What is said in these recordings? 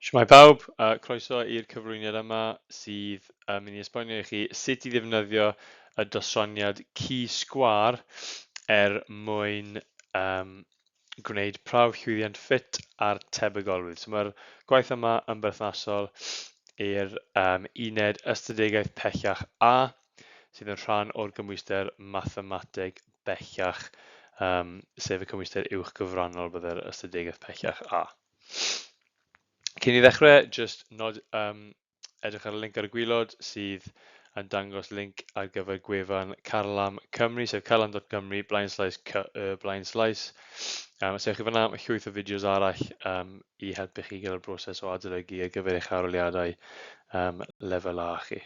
Shwmae pawb, croeso i'r cyflwyniad yma sydd yn mynd i esbonio i chi sut i ddefnyddio y dosraniad ci sgwâr er mwyn um, gwneud prawf llwyddiant ffit a'r tebygolrwydd. So mae'r gwaith yma yn berthnasol i'r um, uned ystadegaeth pellach A, sydd yn rhan o'r gymhwyster mathemateg bellach, um, sef y cymhwyster uwch gyfrannol byddai'r ystadegaeth pellach A. Cyn i ddechrau, jyst nod, um, edrych ar y link ar y gwylod sydd yn dangos link ar gyfer gwefan Carlam Cymru, sef carlam.cymru, blaen slaes cy, y blaen slaes. So ewch i fyna, mae llwyth o fideos arall um, i helpu chi gyda'r broses o adolygu ar gyfer eich arholiadau um, lefel A chi.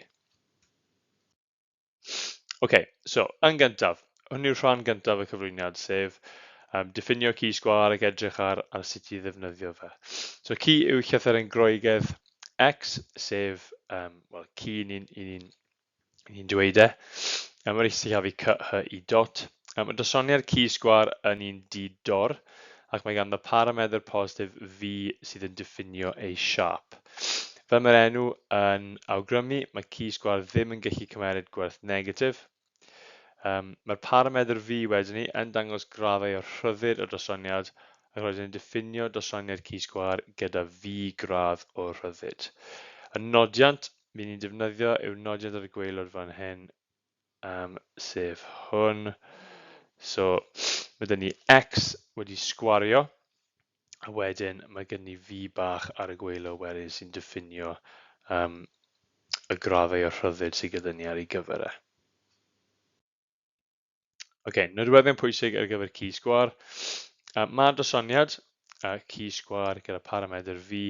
Ok, so yn gyntaf, hwn yw'r rhan gyntaf y cyflwyniad, sef um, diffinio ci sgwâr ac edrych ar, ar sut i ddefnyddio fe. So ci yw llythyren Groegaidd X, sef, um, wel, ci ni'n ni, ni dweud e. Um, Mae'n sillafu C, H, I dot. Um, mae dosoniad ci sgwâr yn un di-dor, ac mae ganddo paramedr positif V sydd yn diffinio ei siâp. Fel mae'r enw yn awgrymu, mae ci sgwâr ddim yn gallu cymeryd gwerth negatif. Um, mae'r paramedr V wedyn ni yn dangos graddau o rhyddid y dosraniad ac rydyn ni'n diffinio dosraniad ci sgwâr gyda V gradd o rhyddid. Y nodiant mi ni'n defnyddio yw nodiant ar y gwaelod fan hyn, um, sef hwn. So, mae dyn ni x wedi sgwario, a wedyn mae gen ni v bach ar y gwaelod wedyn sy'n diffinio um, y graddau o rhyddid sydd gyda ni ar ei gyfer e. Ok, nodweddion pwysig ar gyfer ci sgwâr. Mae dosoniad ci sgwâr gyda paramedr V,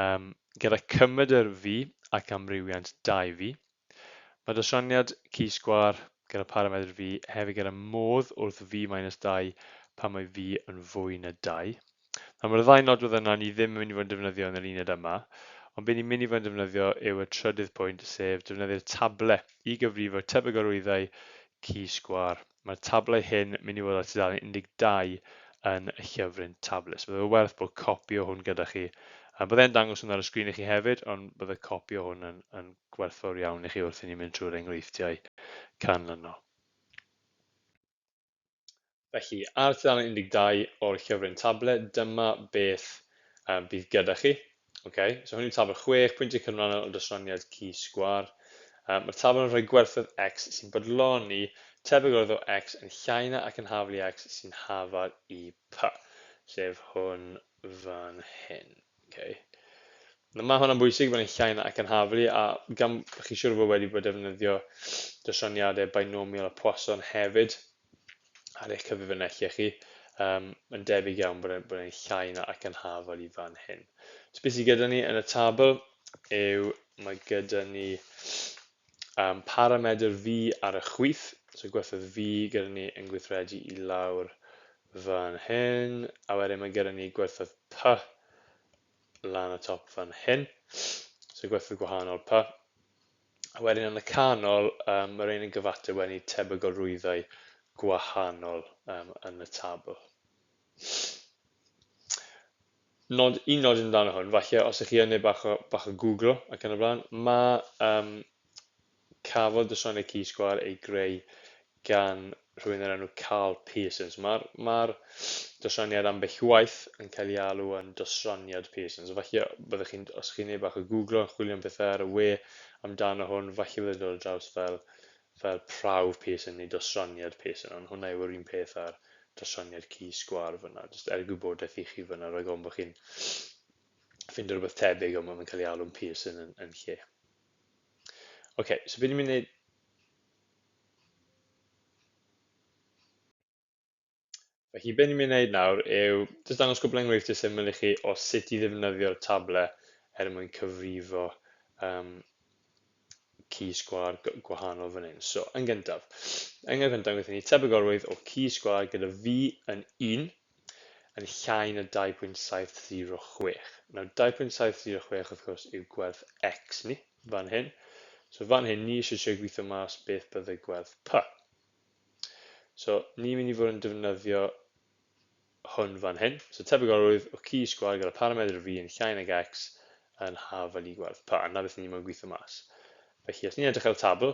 um, gyda cymedr V ac amrywiant 2V. Mae dosoniad ci sgwâr gyda paramedr V hefyd gyda modd wrth V minus 2 pan mae V yn fwy na 2. Nawr mae'r ddau nodwedd yna ni ddim yn mynd i fod yn defnyddio yn yr uned yma, ond be ni'n mynd i fod yn defnyddio yw y trydydd pwynt, sef defnyddio'r table i gyfrifo tebygolrwyddau ci sgwâr. Mae'r tablau hyn mynd i fod ar tudalen 12 yn y llyfryn tablet. So bydde werth bod copi o hwn gyda chi. Bydde'n dangos hwn ar y sgrin i chi hefyd, ond bydde copi o hwn yn, yn gwerthfawr iawn i chi wrth i ni mynd trwy'r enghreifftiau canlynol. Felly, ar tudalen 12 o'r llyfryn table, dyma beth um, bydd gyda chi. Okay? So hwn yw tabl 6, pwyntiau cynrannol o dosraniad ci sgwâr. Um, mae'r tabl yn rhoi gwerthoedd x sy'n bodloni tebygolrwydd o x yn llai na ac yn hafal i x sy'n hafal i p, sef hwn fan hyn. Okay. Nawr mae hwnna'n bwysig, mae'n llai na ac yn haflu, a gan chi siŵr o fod wedi bod defnyddio dosraniadau binomial a Poisson hefyd ar eich cyfrifianelliau chi, um, mae'n debyg iawn bod e'n bod e'n llai na ac yn hafal i fan hyn. So beth sydd gyda ni yn y tabl yw mae gyda ni um, paramedr V ar y chwith, so gwerthoedd V gyda ni yn gweithredu i lawr fan hyn, a wedyn mae gyda ni gwerthoedd P lan y top fan hyn. So gwerthoedd gwahanol P. A wedyn yn y canol, um, mae'r ein yn gyfateb wedyn i tebygolrwyddau gwahanol um, yn y tabl. Nod, un nod amdano hwn, falle os ych chi yn ei bach o, bach o Google ac yn y blaen, mae um, Cafodd dosrannau ci sgwâr ei greu gan rhywun o'r enw Karl Pearson. So mae'r mae dosraniad ambell waith yn cael ei alw yn dosraniad Pearson. So falle byddwch chi'n, os chi'n gwneud bach o Googlo yn chwilio am pethau ar y we amdano hwn, falle byddai'n dod ar draws fel, fel prawf Pearson neu dosraniad Pearson, ond hwnna yw'r un peth â'r dosraniad ci sgwâr fyna. Jyst er gwybodaeth i chi fyna, rhag ofn bod chi'n ffindo rhywbeth tebyg, ond mae'n cael ei alw'n Pearson yn, yn lle. Ok, so be ni'n mynd i wneud... Felly, be ni'n mynd i wneud nawr yw jyst dangos cwpl enghreifftiau syml i chi o sut i ddefnyddio'r table er mwyn cyfrifo um, ci sgwâr gwahanol fan hyn. So, yn gyntaf, enghraifft gyntaf, gwnaethon ni tebygolrwydd o ci sgwâr gyda V yn 1 yn llai na 2.706. Nawr, 2.706 wrth gwrs yw gwerth x ni, fan hyn. So fan hyn, ni eisiau trio gweithio mas beth bydde gwerth p. So, ni'n mynd i fod yn defnyddio hwn fan hyn. So tebygolrwydd o ci sgwâr gyda paramedr v yn llai nag x yn hafal i gwerth P, a 'na beth ni'n moyn gweithio mas. Felly, os ni'n edrych ar y tabl,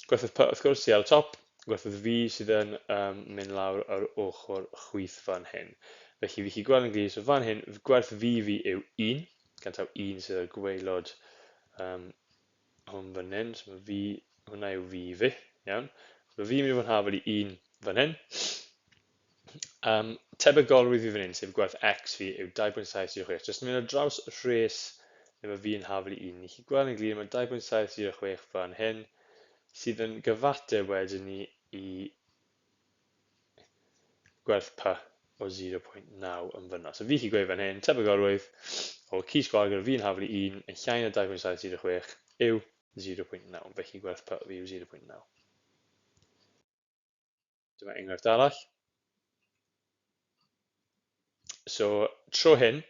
gwerthoedd P wrth gwrs sydd ar y top, gwerthoedd V sydd yn mynd lawr yr ochr chwith fan hyn. Felly, fi chi gweld yn glir, so fan hyn, gwerth V fi yw 1, gan taw 1 sydd ar gwaelod hwn fan hyn, so mae V, hwnna yw V fi, iawn. So mae V yn mynd i fod yn hafal i 1 fan hyn. Tebygolrwydd fi fan hyn, sef gwerth x fi, yw 2.706. Jyst yn mynd ar draws y rhes lle mae fi'n haflu 1. Ni chi gweld yn glir, mae 2.706 fan hyn, sydd yn gyfateb wedyn ni i gwerth p o 0.9 yn fyna. So fi chi gweud fan hyn, tebygolrwydd o chi sgwâr gyda fi'n haflu 1 yn llai na 2.706 yw 0.9. Felly gwerth p fi yw 0.9. Dyma enghraifft arall. So, tro hyn,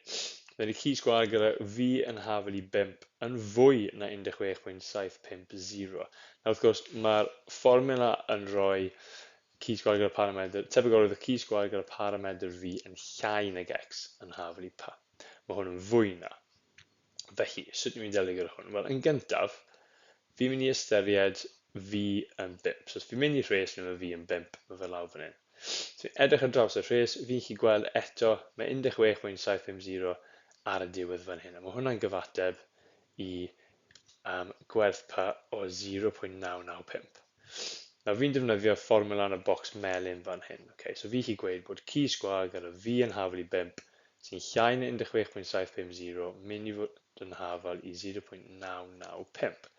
mae y chi sgwâr gyda V yn hafal i 5 yn fwy na 16.750. Nawr, wrth gwrs, mae'r fformula yn rhoi chi sgwâr gyda paramedr, tebygolrwydd y chi sgwâr gyda paramedr V yn llai nag x yn hafal i p. Mae hwn yn fwy na. Felly, sut ni'n mynd i delio gyda hwn? Wel, yn gyntaf, fi'n mynd i ystyried V yn 5. So, os fi'n mynd i rhes, mae V yn 5, mae fe lawr fan hyn. So, fi'n edrych ar draws y rhes, fi'n gallu gweld eto, mae 16.750 ar y diwedd fan hyn. A mae hwnna'n gyfateb i gwerth P o 0.995. Nawr fi'n defnyddio fformula yn y bocs melyn fan hyn. Okay, so fi chi gweud bod chi sgwâr gyda V yn hafal i 5 sy'n llai na 16.750 mynd i fod yn hafal i 0.995.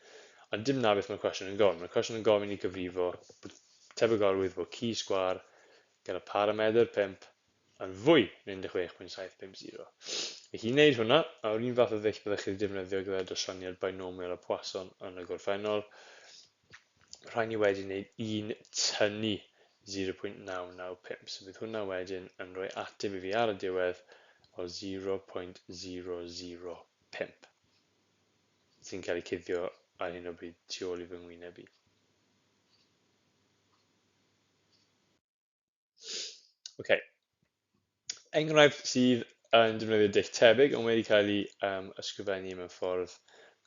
Ond dim na beth mae'r cwestiwn yn gofyn. Mae'r cwestiwn yn gofyn i gyfrifo bod tebygolrwydd bod chi sgwâr gyda paramedr 5 yn fwy na 16.750. Felly i wneud hwnna, a'r un fath o ddull byddech chi wedi defnyddio gyda dosraniad binomial a Poisson yn y gorffennol, rhaid ni wedyn wneud un tynnu 0.995. So bydd hwnna wedyn yn rhoi ateb i fi ar y diwedd o 0.005 sy'n cael ei cuddio ar hyn o bryd tu ôl i fy ngwyneb i. Okay. Enghraifft sydd yn defnyddio dull tebyg ond wedi cael ei ysgrifennu mewn ffordd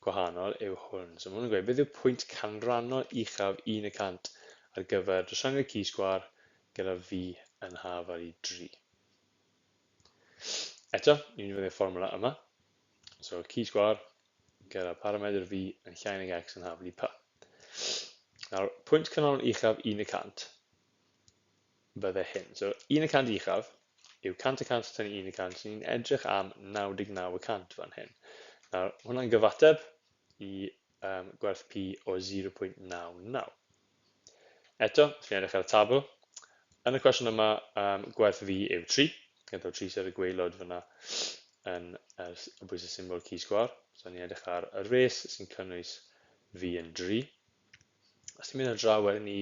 gwahanol yw hwn. So mae hwn yn gweud beth yw pwynt canrannol uchaf 1% ar gyfer dosraniad chi sgwâr gyda V yn hafal i 3. Eto, ni'n defnyddio'r fformwla yma. So chi sgwâr gyda paramedr V yn llai nag x yn hafal i p. Nawr, pwynt canrannol uchaf 1% bydde hyn. So 1% uchaf yw 100% tynnu 1%, so ni'n edrych am 99% fan hyn. Nawr, hwnna'n gyfateb i gwerth P o 0.99. Eto, os ni'n edrych ar y tabl, yn y cwestiwn yma, gwerth V yw 3, gyda 3 sydd ar y gwaelod fyna yn y bwys y symbol chi sgwâr. So ni'n edrych ar y res sy'n cynnwys V yn 3. Os ni'n mynd ar draw wedyn ni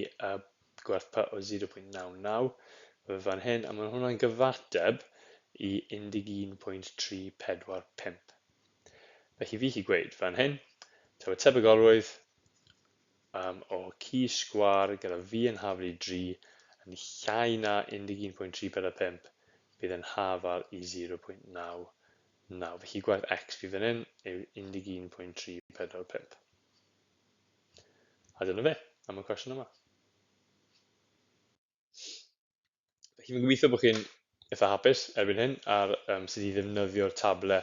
gwerth P o 0.99, mae fan hyn, a mae hwnna'n gyfateb i 11.345. Felly fi chi gweud fan hyn, taw y tebygolrwydd o chi sgwâr gyda V yn hafal i 3 yn llai na 11.345 bydd yn hafal i 0.99. Felly gwerth x fi fan hyn yw 11.345. A dyna fe am y cwestiwn yma. Felly fi'n gobeithio bod chi'n eitha hapus erbyn hyn ar sut i ddefnyddio'r table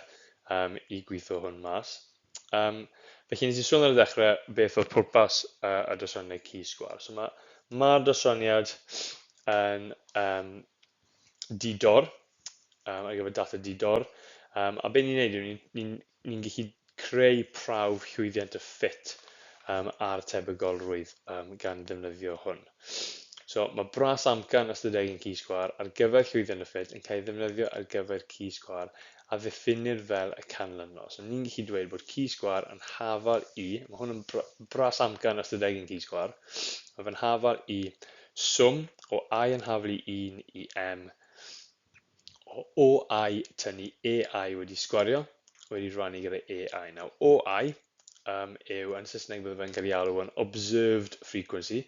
i gweithio hwn mas. Felly nes i sôn ar y dechrau beth oedd pwrpas y dosraniad chi sgwâr. So mae'r dosraniad yn di-dor, ar gyfer data di-dor, a be ni'n neud yw ni'n gallu creu prawf llwyddiant y ffit a'r tebygolrwydd gan ddefnyddio hwn. So mae bras amcan ystadegyn chi sgwâr ar gyfer llwyddiant y ffit yn cael ei ddefnyddio ar gyfer chi sgwâr a ddiffinir fel y canlynol. So ni'n gallu dweud bod chi sgwâr yn hafal i, mae hwn yn bras amcan ystadegyn chi sgwâr, mae fe'n hafal i swm o i yn hafal i 1 i m o OI tynnu AI wedi sgwario, wedi rhannu gyda AI. Nawr, OI yw, yn Saesneg bydde fe'n cael ei alw yn observed frequency.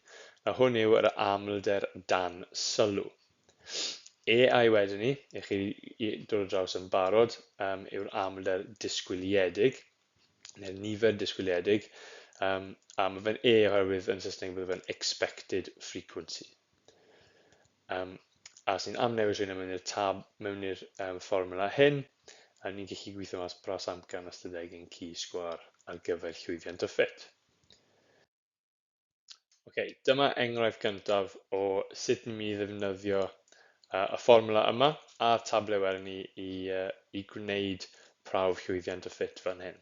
Nawr, hwn yw yr amlder dan sylw. AI wedyn ni, i chi dod o draws yn barod, yw'r amlder disgwyliedig, neu'r nifer disgwyliedig, a mae fe'n E oherwydd yn Saesneg bydde fe'n expected frequency. A os ni'n amnewid rheina mewn i'r tab, mewn i'r fformwla hyn, a ni'n gallu gweithio mas bras amcan ystadegyn chi sgwâr ar gyfer llwyddiant y ffit. Okay, dyma enghraifft gyntaf o sut ni'n mynd i ddefnyddio y fformwla yma a'r tablau wedyn ni i gwneud prawf llwyddiant y ffit fan hyn.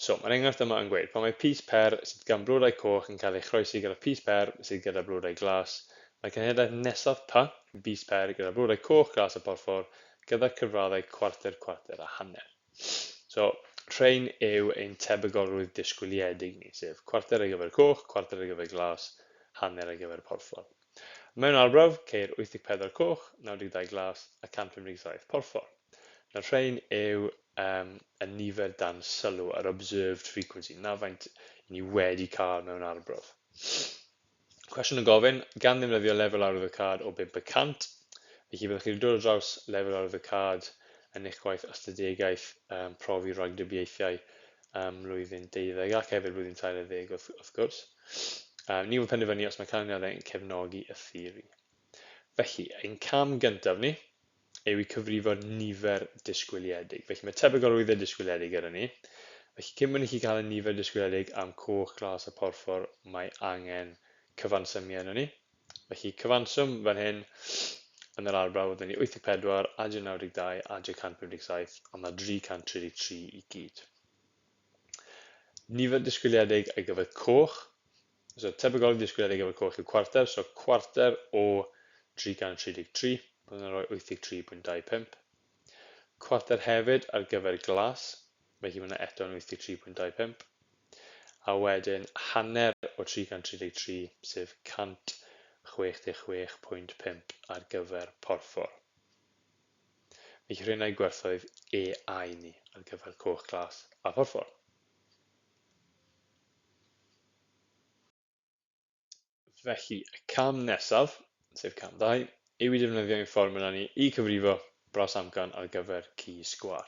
So, mae'r enghraifft yma yn gweud, pan mae pys per sydd gan blodau coch yn cael ei chroesi gyda pys per sydd gyda blodau glas, mae cenhedlaeth nesaf P, bys per gyda blodau coch, glas a porffor, gyda'r cyfraddau cwarter, cwarter a hanner. So, rhain yw ein tebygolrwydd disgwyliedig ni, sef cwarter ar gyfer coch, cwarter ar gyfer glas, hanner ar gyfer porffor. Mewn arbrawf, ceir 84 coch, 92 glas a 157 porffor. Nawr rhain yw y nifer dan sylw, yr observed frequency, na faint ni wedi cael mewn arbrawf. Cwestiwn yn gofyn, gan ddefnyddio lefel arwyddocâd o 5%, felly byddwch chi'n dod o draws lefel arwyddocâd yn eich gwaith ystadegaeth, profi ragdybiaethau mlwyddyn 12 ac hefyd blwyddyn 13 wrth gwrs. Ni will penderfynu os mae canlyniadau yn cefnogi y theori. Felly, ein cam gyntaf ni yw i cyfrifo nifer disgwyliedig. Felly mae tebygolrwyddau disgwyliedig gyda ni. Felly cyn bod ni cael y nifer disgwyliedig am coch, glas a porffor, mae angen cyfansymiau arno ni. Felly cyfanswm fan hyn yn yr arbrawf oedd ni 84, adio 92, adio 157, a mae 333 i gyd. Nifer disgwyliedig ar gyfer coch, so tebygolrwydd disgwyliedig ar gyfer coch yw cwarter, so cwarter o 333, byddwn yn rhoi 83.25. Cwarter hefyd ar gyfer glas, felly mae yna eto yn 83.25. A wedyn hanner o 333, sef 166.5 ar gyfer porffor. Felly rheina yw gwerthoedd AI ni ar gyfer coch, glas a phorffor. Felly, y cam nesaf, sef cam 2, yw i defnyddio ein fformwla ni i cyfrifo bras amcan ar gyfer chi sgwâr.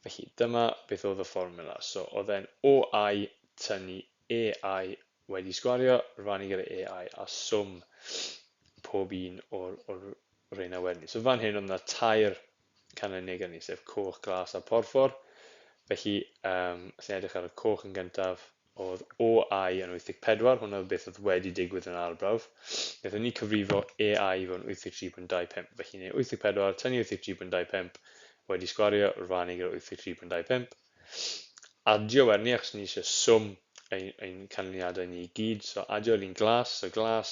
Felly, dyma beth oedd y fformwla. So, oedd e'n OI tynnu AI wedi sgwario, rhannu gyda AI a swm pob un o'r rheina wedyn. So, fan hyn oedd yna tair canlyniad gyda ni, sef coch, glas a porffor. Felly, os ni'n edrych ar y coch yn gyntaf, oedd OI yn 84, hwnna oedd beth oedd wedi digwydd yn arbrawf. Wnaethon ni cyfrifo AI i fod yn 83.25, felly ni 84 tynnu 83.25 wedi sgwario, rhannu gyda 83.25. Adio wedyn ni, achos ni eisiau swm ein canlyniadau ni i gyd, so adio'r un glas, so glas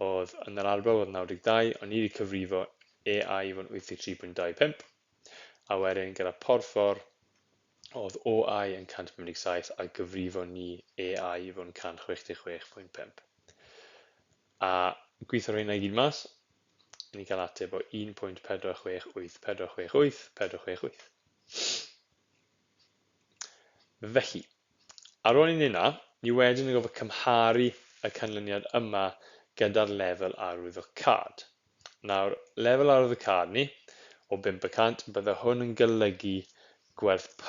oedd yn yr arbrawf oedd 92, ond ni wedi cyfrifo AI i fod yn 83.25, a wedyn gyda porffor oedd OI yn 157 a gyfrifo ni AI i fod yn 166.5. A gweithio rheina i gyd mas, ni'n cael ateb o 1.468 468 468. Felly, ar ôl i ni yna, ni wedyn yn gofio cymharu y canlyniad yma gyda'r lefel arwyddocâd. Nawr, lefel arwyddocâd ni o 5%, bydde hwn yn golygu gwerth P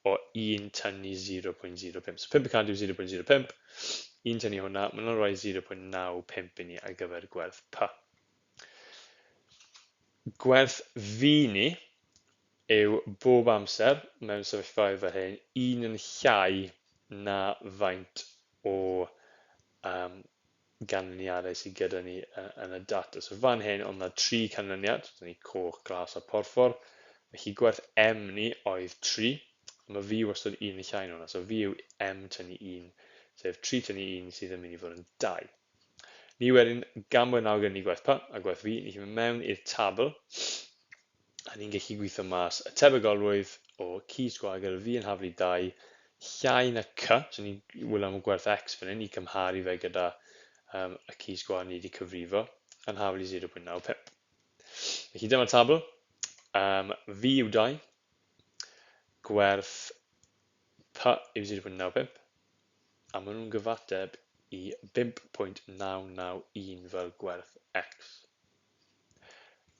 o 1 tynnu 0.05. So 5% yw 0.05, 1 tynnu hwnna, mae hwnna'n rhoi 0.95 i ni ar gyfer gwerth P. Gwerth V ni yw bob amser mewn sefyllfaoedd fel hyn, un yn llai na faint o ganlyniadau sydd gyda ni yn y data. So fan hyn, oedd yna 3 canlyniad, dyna ni coch, glas a porffor. Felly gwerth M ni oedd 3, a mae V wastad 1 yn llai na hwnna. So V yw M tynnu 1, sef 3 tynnu 1 sydd yn mynd i fod yn 2. Ni wedyn, gan bod nawr gyda ni gwerth P a gwerth V, ni chi'n mynd mewn i'r tabl, a ni'n gallu gweithio mas y tebygolrwydd o chi sgwâr gyda V yn haflu 2 llai na C, so ni'n wylio am gwerth X fan hyn i cymharu fe gyda y chi sgwâr ni wedi cyfrifo, yn haflu 0.95. Felly dyma'r tabl, V yw 2, gwerth P yw 0.95, a maen nhw'n gyfateb i 5.991 fel gwerth X.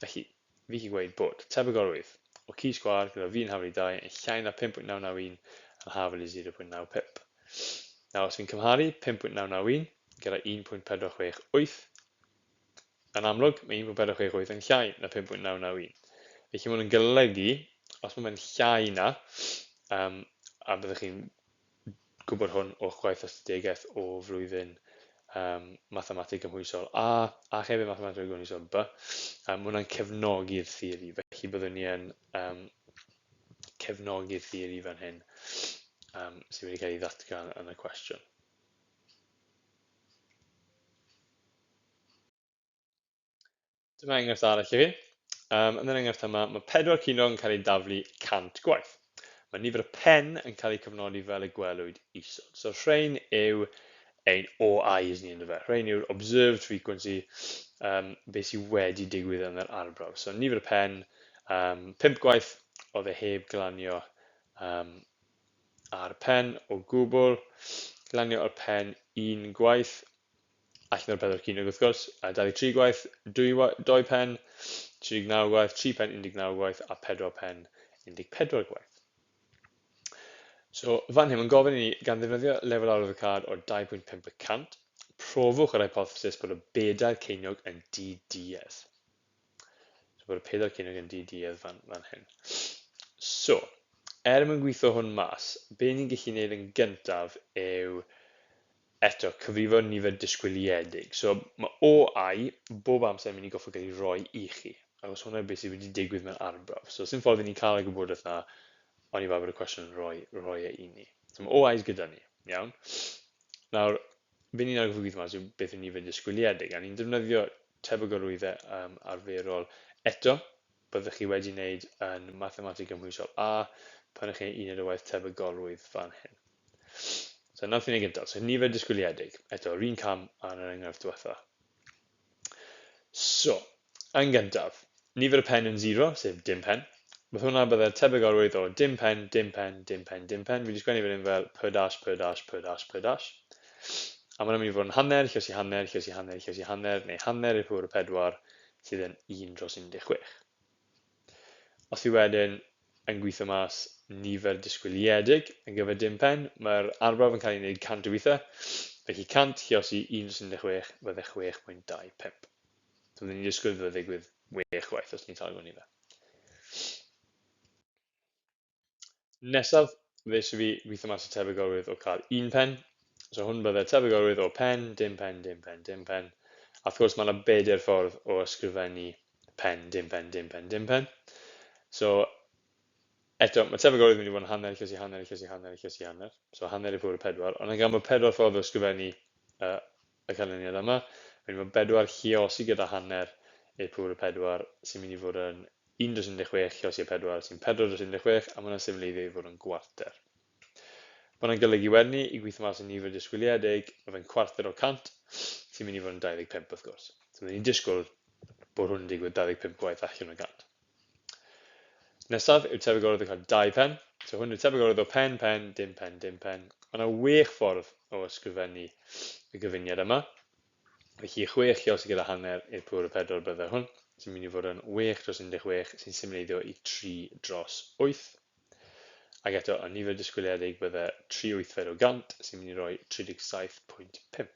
Felly, fi chi gweud bod tebygolrwydd o chi sgwâr gyda v yn hafal i 2 yn llai na 5.991 yn hafal i 0.95. Nawr, os fi'n cymharu 5.991 gyda 1.468, yn amlwg, mae 1.468 yn llai na 5.991. Felly mae hwn yn golygu, os mae fe'n llai na, a byddwch chi'n gwybod hwn o'ch gwaith astudiaeth o flwyddyn mathemateg gymhwysol A, a hefyd mathemateg gymhwysol B, mae hwnna'n cefnogi'r theori, felly byddwn ni yn cefnogi'r theori fan hyn sydd wedi cael ei ddatgan yn y cwestiwn. Dyma enghraifft arall i chi. Yn yr enghraifft yma, mae 4 ceiniog yn cael ei daflu 100 gwaith. Mae nifer y pen yn cael ei cyfnodi fel y gwelwyd isod. So rhain yw ein OIs ni ynddo fe. Rhain yw'r observed frequency, beth sydd wedi digwydd yn yr arbrawf. So nifer y pen, 5 gwaith oedd e heb glanio ar y pen o gwbl. Glanio ar pen 1 gwaith, allan o'r 4 ceiniog wrth gwrs, a 23 gwaith, 2 pen, 39 gwaith, 3 pen 19 gwaith a 4 pen 14 gwaith. So fan hyn mae'n gofyn i ni gan ddefnyddio lefel arwyddocâd o 2.5%, profwch yr hypothesis bod y 4 ceiniog yn di-duedd. So bod y 4 ceiniog yn di-duedd fan hyn. So, er mwyn gweithio hwn mas, be ni'n gallu gwneud yn gyntaf yw eto, cyfrifo nifer disgwyliedig. So mae OI bob amser yn mynd i goffo cael ei roi i chi, achos hwnna yw beth sydd wedi digwydd mewn arbrawf. So sy'n ffordd i ni'n cael y gwybodaeth na, oni bai bod y cwestiwn yn rhoi e i ni. So mae OIs gyda ni, iawn? Nawr, be ni'n argyfwng gweithio mas yw beth yw nifer disgwyliedig, a ni'n defnyddio tebygolrwyddau arferol eto, byddwch chi wedi wneud yn mathemateg gymhwysol A pan ych chi'n uned o waith tebygolrwydd fan hyn. So nath ni'n gyntaf, so nifer disgwyliedig, eto, yr un cam ar yr enghraifft diwetha. So, yn gyntaf, nifer y pen yn 0, sef dim pen. Bydd hwnna byddai'r tebygolrwydd o dim pen, dim pen, dim pen, dim pen. Fi wedi sgwennu fan hyn fel p dash, p dash, p dash, p dash. A mae'n mynd i fod yn hanner, lluosi hanner, lluosi hanner, lluosi hanner, neu hanner i'r pŵer o 4, sydd yn 1 dros 16. Os fi wedyn yn gweithio mas nifer disgwyliedig yn gyfer dim pen, mae'r arbrawf yn cael ei wneud 100 o weithiau, felly 100 lluosi 1 dros 16 fydde 6.25. So byddwn ni'n disgwyl iddo ddigwydd 6 gwaith os ni'n talu mewn nifer. Nesaf, fe eisiau fi weithio mas y tebygolrwydd o cael un pen. So hwn bydde tebygolrwydd o pen, dim pen, dim pen, dim pen. A wrth gwrs mae yna bedair ffordd o ysgrifennu pen, dim pen, dim pen, dim pen. So eto, mae tebygolrwydd yn mynd i fod yn hanner, lluosi hanner, lluosi hanner, lluosi hanner. So hanner i pŵer o 4. Ond yn gan bod pedwar ffordd o ysgrifennu y canlyniad yma, mae'n mynd i fod bedwar lluosi gyda hanner i'r pŵer o 4 sy'n mynd i fod yn 1 dros 16 lluosi â 4 sy'n 4 dros 16, a mae hwnna'n symleiddio i fod yn gwarter. Mae hwnna'n golygu wedyn ni, i gweithio mas y nifer disgwyliedig, mae fe'n cwarter o 100, sy'n mynd i fod yn 25 wrth gwrs. So byddwn ni'n disgwyl bod hwn yn digwydd 25 gwaith allan o 100. Nesaf yw tebygolrwydd o cael dau pen. So hwn yw tebygolrwydd o pen, pen, dim pen, dim pen. Mae yna wech ffordd o ysgrifennu y gyfuniad yma. Felly 6 lluosi gyda hanner i'r pŵer o 4 bydde hwn, sy'n mynd i fod yn 6 dros 16 sy'n symleiddio i 3 dros 8. Ac eto, y nifer disgwyliedig bydde 3 wythfed o gant sy'n mynd i roi 37.5.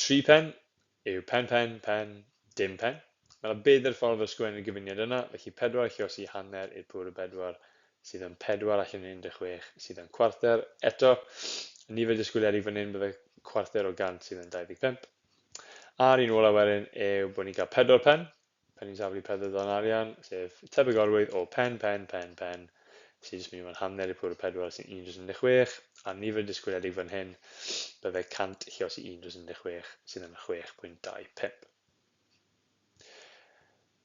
3 pen yw pen pen pen dim pen. Mae yna bedair ffordd o ysgrifennu'r gyfuniad yna, felly 4 lluosi hanner i'r pŵer o 4 sydd yn 4 allan o 16 sydd yn cwarter. Eto, y nifer disgwyliedig fan hyn bydde cwarter o gant sydd yn 25. A'r un ola wedyn yw bod ni'n cael 4 pen, pen ni'n saflu 4 dan arian, sef tebygolrwydd o pen, pen, pen, pen, sydd jyst mynd i fod yn hanner i'r pŵer o 4 sy'n 1 dros 16, a'r nifer disgwyliedig fan hyn bydde 100 lluosi 1 dros 16 sydd yn 6.25.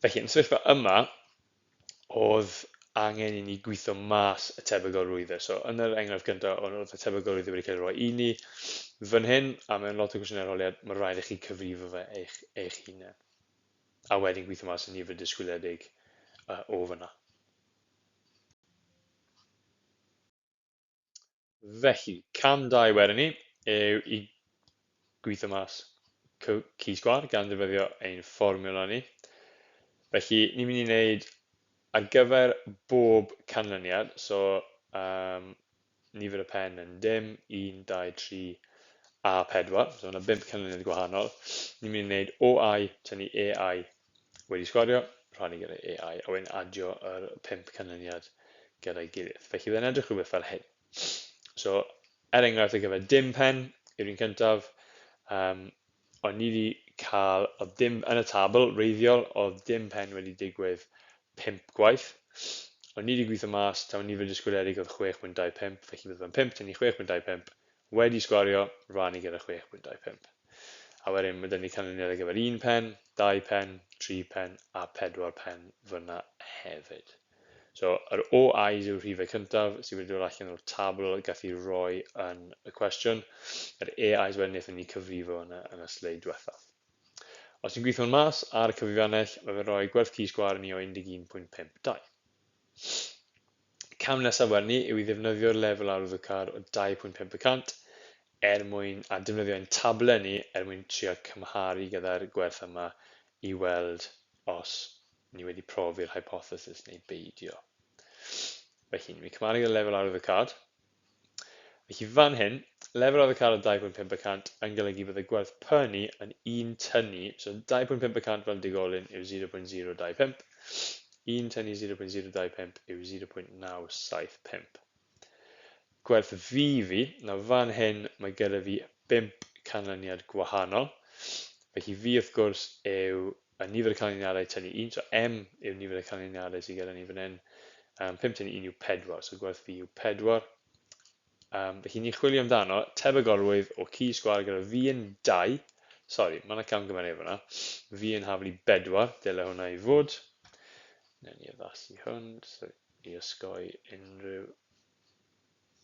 Felly, yn y sefyllfa yma, oedd angen i ni gweithio mas y tebygolrwyddau. So, yn yr enghraifft gyntaf, oedd y tebygolrwyddau wedi cael ei roi i ni fan hyn, a mewn lot o gwestiynau arholiad, mae rhaid i chi cyfrifo fe eich hunain. A wedyn gweithio mas y nifer disgwyliedig o fyna. Felly, cam 2 wedyn ni yw i gweithio mas chi sgwâr gan ddefnyddio ein fformiwla ni. Felly ni'n mynd i wneud ar gyfer bob canlyniad, so nifer y pen yn dim, 1, 2, 3 a 4, so yna 5 canlyniad gwahanol. Ni'n mynd i wneud OI tynnu AI wedi sgwario, rhannu gyda AI, a wedyn adio yr 5 canlyniad gyda'i gilydd. Felly bydd e'n edrych rhywbeth fel hyn. So, er enghraifft, ar gyfer dim pen yw'r un cyntaf, o'n ni wedi cael, oedd dim yn y tabl wreiddiol, oedd dim pen wedi digwydd 5 gwaith. O'n ni wedi gweithio mas, taw nifer disgwyliedig oedd 6.25, felly bydd fe'n 5 tynnu 6.25 wedi sgwario, rannu gyda 6.25. A wedyn mae 'da ni canlyniad ar gyfer 1 pen, 2 pen, 3 pen a 4 pen fyna hefyd. So, yr OIs yw'r rhifau cyntaf sydd wedi dod allan o'r tabl gath ei roi yn y cwestiwn. Yr AIs wedyn wnaethon ni cyfrifo yn y sleid diwethaf. Os ni'n gweithio'n mas ar y cyfrifiannell, mae fe'n rhoi gwerth chi sgwâr i ni o 11.52. Cam nesaf wedyn ni yw i ddefnyddio'r lefel arwyddocâd o 2.5% er mwyn, a defnyddio ein tablau ni er mwyn trio cymharu gyda'r gwerth yma i weld os ni wedi profi'r hypothesis neu beidio. Felly, ni'n cymharu gyda lefel arwyddocâd. Felly fan hyn, lefel arwyddocâd o 2.5% yn golygu bod y gwerth P ni yn 1 tynnu, so 2.5% fel digolyn yw 0.025, 1 tynnu 0.025 yw 0.975. Gwerth V fi, nawr fan hyn mae gyda fi 5 canlyniad gwahanol, felly V wrth gwrs yw y nifer y canlyniadau tynnu 1, so M yw nifer y canlyniadau sydd gyda ni fan hyn, 5 tynnu 1 yw 4, so gwerth V yw 4. Felly ni'n chwilio amdano tebygolrwydd o chi sgwâr gyda V yn 2, sori, mae yna camgymeriad fyna, V yn haflu 4, dyle hwnna i fod. Newn ni addasu hwn, so i osgoi unrhyw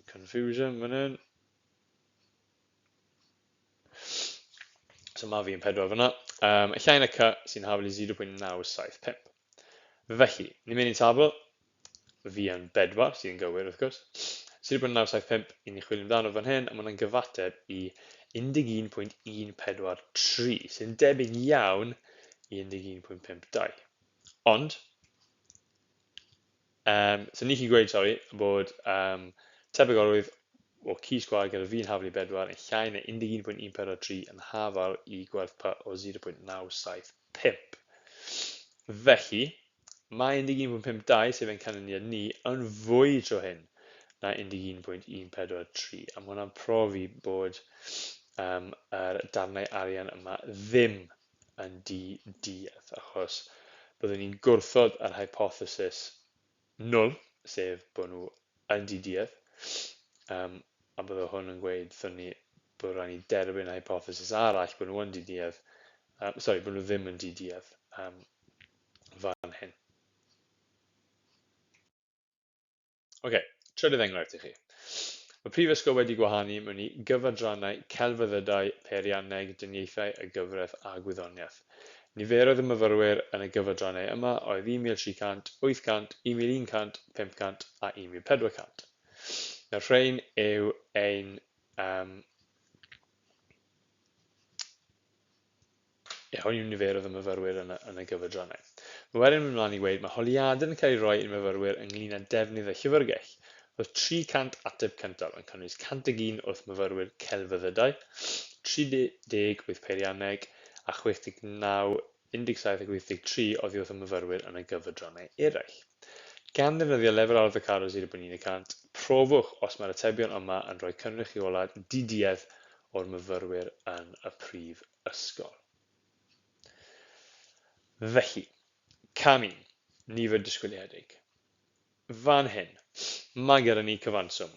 confusion fan hyn. So mae fi yn 4 fyna. Llai na C sy'n haflu 0.975. Felly, ni'n mynd i'n tabl, fi yn 4, sydd yn gywir wrth gwrs. 0.975 i ni chwilio amdano fan hyn, a mae hwnna'n gyfateb i 11.143, sy'n debyg iawn i 11.52. Ond, so ni chi'n gweud, sori, bod tebygolrwydd o chi sgwâr gyda fi'n hafal i 4 yn llai na 11.143 yn hafal i gwerth P o 0.975. Felly, mae 11.52, sef ein canlyniad ni, yn fwy tro hyn na 11.143, a mae hwnna'n profi bod yr darnau arian yma ddim yn di-duedd, achos byddwn ni'n gwrthod yr hypothesis null, sef bod nhw yn di-duedd, a bydde hwn yn gweud wrthon ni bod rhaid ni derbyn y hypothesis arall bod nhw yn di-duedd, sorry, bod nhw ddim yn di-duedd fan hyn. Oce, trydydd enghraifft i chi. Mae prifysgol wedi gwahanu mewn i gyfadrannau celfyddydau, peirianneg, dyniaethau, y gyfraith a gwyddoniaeth. Niferoedd y myfyrwyr yn y gyfadrannau yma oedd 1,300, 800, 1,100, 500 a 1,400. Nawr rhain yw ein Ie, hwn yw niferoedd y myfyrwyr yn y gyfadrannau. Mae wedyn yn mynd mlaen i weud mae holiadur yn cael ei roi i'r myfyrwyr ynglyn â defnydd y llyfrgell. Roedd 300 ateb cyntaf yn cynnwys 101 wrth myfyrwyr celfyddydau, 38 peirianneg a 69, 17 ac 83 oddi wrth y myfyrwyr yn y gyfadrannau eraill. Gan ddefnyddio lefel arwyddocâd o 0.1 y cant, profwch os mae'r atebion yma yn rhoi cynrychiolad diduedd o'r myfyrwyr yn y prif ysgol. Felly, cam 1, nifer disgwyliedig. Fan hyn, mae gyda ni cyfanswm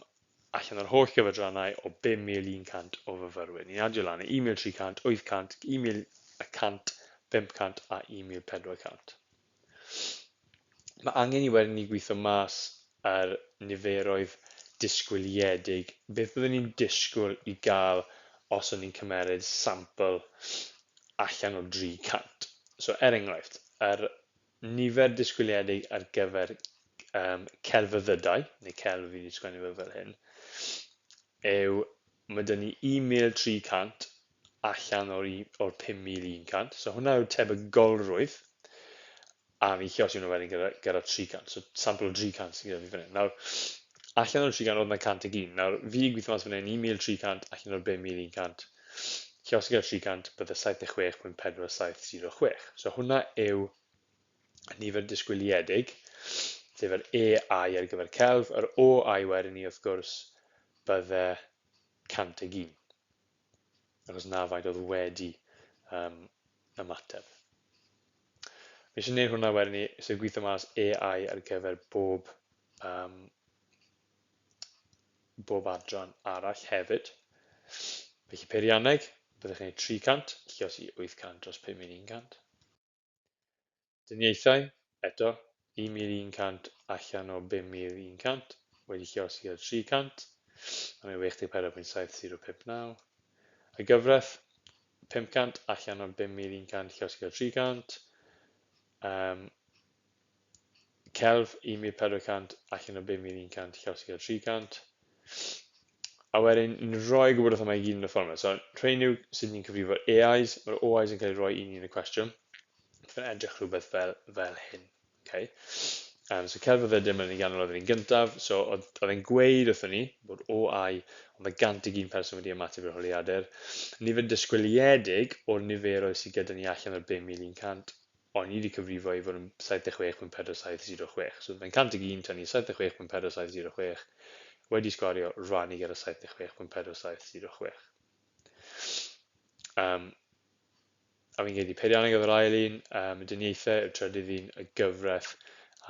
allan o'r holl gyfadrannau o 5,100 o fyfyrwyr. Ni'n adio lan i 1,300, 800, 1,100, 500 a 1,400. Mae angen i wedyn ni gweithio mas yr niferoedd disgwyliedig. Beth byddwn ni'n disgwyl i gael os o'n ni'n cymeryd sampl allan o 300? So, er enghraifft, yr nifer disgwyliedig ar gyfer celfyddydau, neu celf fi wedi sgwennu fe fel hyn, yw mae dyn ni 1,300 allan o'r 5,100. So hwnna yw'r tebygolrwydd. A fi'n lluosi hwnna wedyn gyda 300. So sampl o 300 sydd gyda fi fan hyn. Nawr, allan o'r 300 oedd yna 101. Nawr, fi yn gweithio mas fan hyn 1,300 allan o'r 5,100. Lluosi gyda 300 bydde 76.4706. So hwnna yw y nifer disgwyliedig, sef yr AI ar gyfer celf. Yr OI wedyn ni, wrth gwrs, bydde 101. Achos na faint oedd wedi ymateb. Fi eisiau gwneud hwnna wedyn ni, sef gweithio mas AI ar gyfer bob adran arall hefyd. Felly peirianneg, byddwch chi'n gwneud 300, lluosi 800 dros 5,100. Dyniaethau, eto, 1,100 allan o 5,100, wedi lluosi gyda 300, a mae'n 64.7059. Y gyfraith, 500 allan o 5,100 lluosi gyda 300. Celf, 1,400 allan o 5,100 lluosi gyda 300. A wedyn, ni'n rhoi gwybodaeth yma i gyd yn y ffordd yma. So, rhain yw sut ni'n cyfrifo'r AIs. Mae'r OIs yn cael ei roi i ni yn y cwestiwn. Mae'n edrych rhywbeth fel hyn. Okay. So celfyddydau mae'n ei ganol oedd yr un gyntaf, so oedd e'n gweud wrthon ni bod OI, oedd y 101 person wedi ymateb i'r holiadur. Nifer disgwyliedig o'r niferoedd sydd gyda ni allan o'r 5,100, ond ni wedi cyfrifo i fod yn 76.4706. So mae'n 101 tynnu 76.4706 wedi sgwario rannu gyda 76.4706. A fi'n credu peirianneg oedd yr ail un, dyniaethau yw'r trydydd un, y gyfraith,